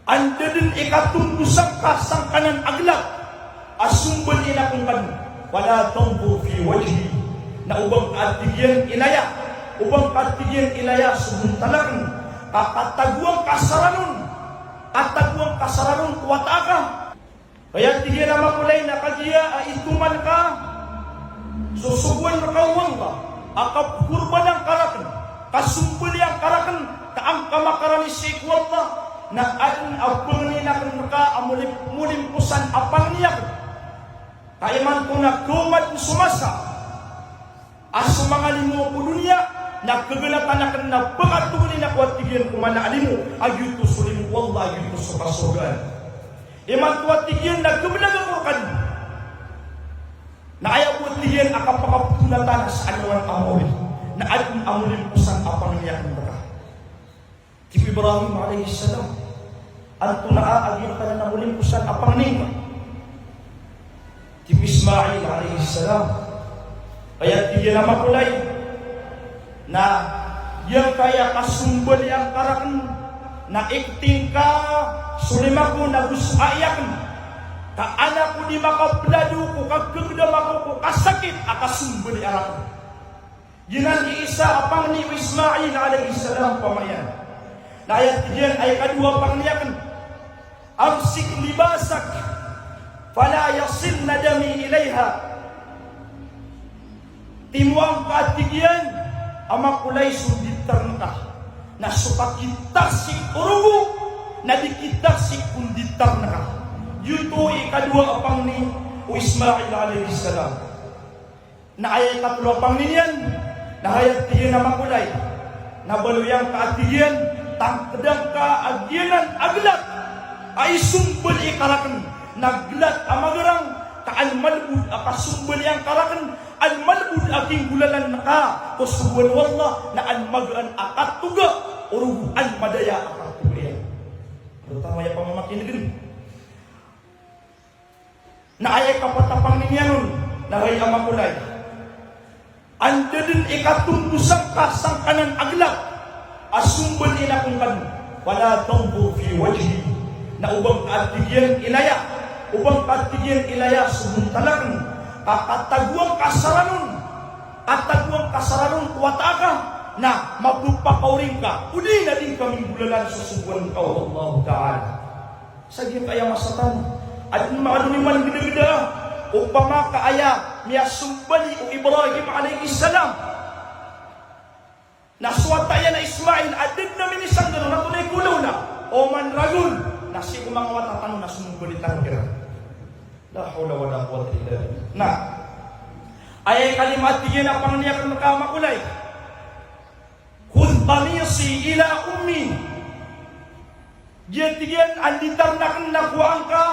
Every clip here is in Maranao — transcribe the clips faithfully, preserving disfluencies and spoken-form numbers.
Anda dn i katondosangka sangkanan a glad a sombalian akongka dn, fala tanzur fi wajhi. Na oba ngka, a tig iyan, ilaya, oba ngka, a tig iyan, ilaya so bontal akn, ka katagoan ka saranon, katagoan ka saranon ko wata aka. Aya tig iyan a makolay na kagiya a itoman ka so sogoan rka o Allah a kapkorbanan ka rakn, kasombalian ka rakn, ka an ka makarani sii ko Allah, na adn a pangnin akn rka a molim-, molimposan a pangni akn. Ka imanto na kaoma dn so masa a so manga limo ko doniya na kaganatan akn na pkatognin ako, a tig iyan, ko mala a limo a giyoto so limo o Allah a giyoto so kasorgaan. Imanto, a tig iyan, na kablag ako rka dn. Na aya bo, a tig iyan, a kapakaptonatan sa alongan a maori na adn a molimposan a pangni akn rka. Tig o Ibrahim alayhis salam, antonaa a giyangkanan a molimposan a pangni ngka? Tig o Ismail alayhis salam, aya tig iyan a makolay na giyangkaya kasombalian ka rakn na ikting ka so lima ko nago so ai akn, ka an ako di makaplado ko kagdam ako ko kasakit a kasombalian rakn. Giyanan i isa a pangni o Ismail alayhis salam, pamayan. Na aya tig iyan a ikadowa a pangni akn, amsik libasak, fala yasilna dami ilayha. Timoa ngka, a tig iyan, a makolay, so nditar ngka. Na so kakitasik o rogo na di kitasik ko nditar ngka. Giyoto i ikadowa a pangni o Ismail alayhis salam. Na aya ikatlo a pangni niyan, na aya tig iyan a makolay, na baloy angka, a tig iyan, tangkda ngka a giyanan a glad a isombalii ka rakn, na glad a magarang, ka an malbod a kasombalian ka rakn, an malbod a kinggolalan ka ko sogoan o Allah, na an magaan a katoga o rogo, an madaya a katoga iyan. Terutama aya pamamakinegn. Na aya ikapat a pangni niyan on, na hay a makolay, anda dn i katondosangka sangkanan a glad a sombalian akongka dn, fala tanzur fi wajhi. Na oba ngka, a tig iyan, ilaya, oba ngka, a tig iyan, ilaya so bontal akn, ka katagoan ka saranon, katagoan ka saranon ko wata aka, na mapepakaori ngka, odi na di ngka minggolalan so sogoan ka o Allahu Ta'ala. Sa giyangkaya masa tano, adn manga doniman gdagda, opama ka aya miyasombalii o Ibrahim alayhis salam na so wata iyan a Ismail, adn a minisanggal on, na tonay ko lawla, oman ragon, na sii ko manga wata tano na somombalii tano kiran. La hawla wala quwwata illa billah. Na aya ikalima, a tig iyan, a pangni akn rka a makolay, khudh qamisi ila ummi. Giya, tig iyan, a nditar akn na kowaa ngka,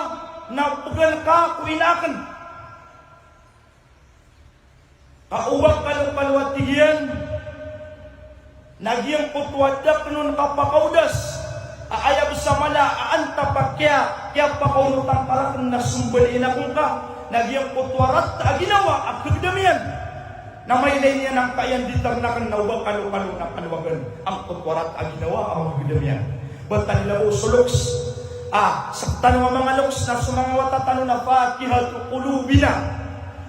na pgan ka ko ina akn. Ka oba kalokalo, a tig iyan, na giyangkoto a da akn on kapakaodas a aya bs a mala a antap a kiya, kiyapakaonot angka rakn na sombalian akongka, na giyangkoto a rata a ginawa a kagdam iyan. Na mailay niyan angkaya nditar akn na oba kalokalo na kalowagan angkoto a rata a ginawa a magdam iyan. Ba tano ilabo so loks a sktano a manga loks na so manga wata tano na fakihatu qulubina.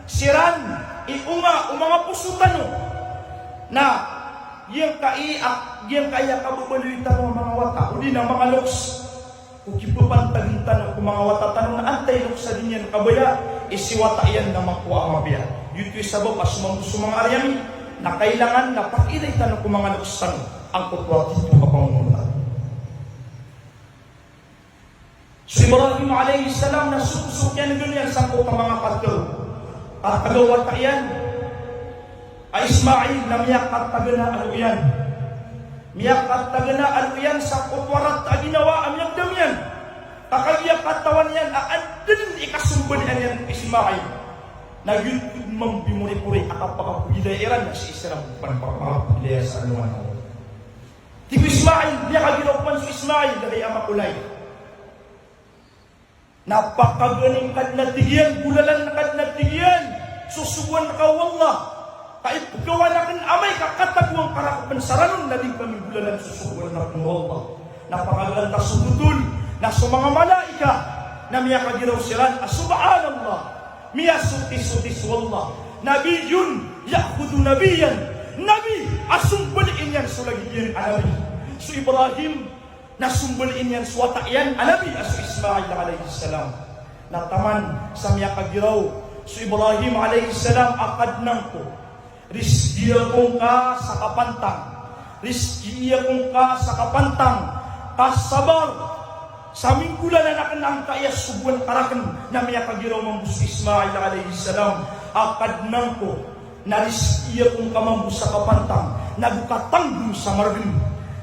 Siran i onga o manga poso tano. Na giyangkai a, giyangkai a kababaloy tano a manga wata, odi na manga loks. Ko kipapantagn tano ko manga wata tano na antaa i loks a di niyan kabaya i si wata iyan na makowa a mapiya. Giyoto i sabap a so mambo so manga ari ami na kailangan na pakiilay tano ko manga loks tano angkoto a tito a pangonota. So Ibrahim alayhis salam na so, so kiyan'gan iyan sangkoto a manga katero a taga wata iyan a Ismail na miyakatagn a alo iyan. Miyakatagn a alo iyan sangkoto a rata a ginawa a miyagdam iyan. Ka kagiya katawan iyan a adn i kasombalian iyan ko Ismail, na giyoto i mambimoripori a kapakapagilaya iran na sii siran pn kapakapagilaya sa alongan a. Tig o Ismail, miyakagiraw pn so Ismail, da hay a makolay. Na pakagaan ka dn a tig iyan, golalan ka dn a tig iyan so sogoan ka o Allah. Ka ipgawan akn amay ka katagoan ka rakn pn sa ranon na di ka minggolalan so sogoan rakn o Allah. Na pakagaan ka so botol, Na so manga malaikat na miyakagiraw siran a, "Subhanallah, miyasotisotis o Allah. Nabiyyun ya'khudhu nabiyyan." Nabi a sombaliin iyan so lagid iyan a nabi. So Ibrahim na sombaliin iyan so wata iyan a nabi a so Ismail alayhis salam. Na taman sa miyakagiraw so Ibrahim alayhis salam a, "Kadnan ko, rizkii ako ngka sa kapantang. Rizkii ako ngka sa kapantang, ka sabar sa minggolalan akn angkaya sogoan ka rakn." Na miyakagiraw mambo so Ismail alayhis salam a, "Kadnan ko, na rizkii ako ngka mambo sa kapantang, nago ka tanggon sa margn."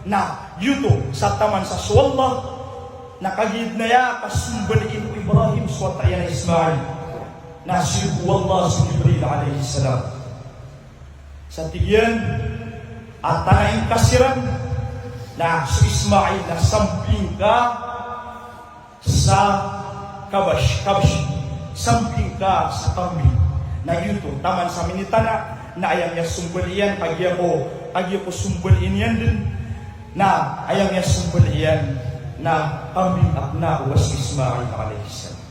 Na giyoto sa taman sa so Allah na kagiya dn aya kasombaliin o Ibrahim so wata iyan a Ismail, na siyogo o Allah so Jibril alayhis salam. Sa tig iyan a, "Tanaing ka siran, na so Ismail na sambi ngka sa kabsh, kabsh, sambi ngka sa kambing." Na giyoto, taman sa minitana, na aya miyasombali iyan, kagiya ko, kagiya ko sombaliin iyan dn, na aya miyasombali iyan na kambing a pnao o Ismail alayhis salam.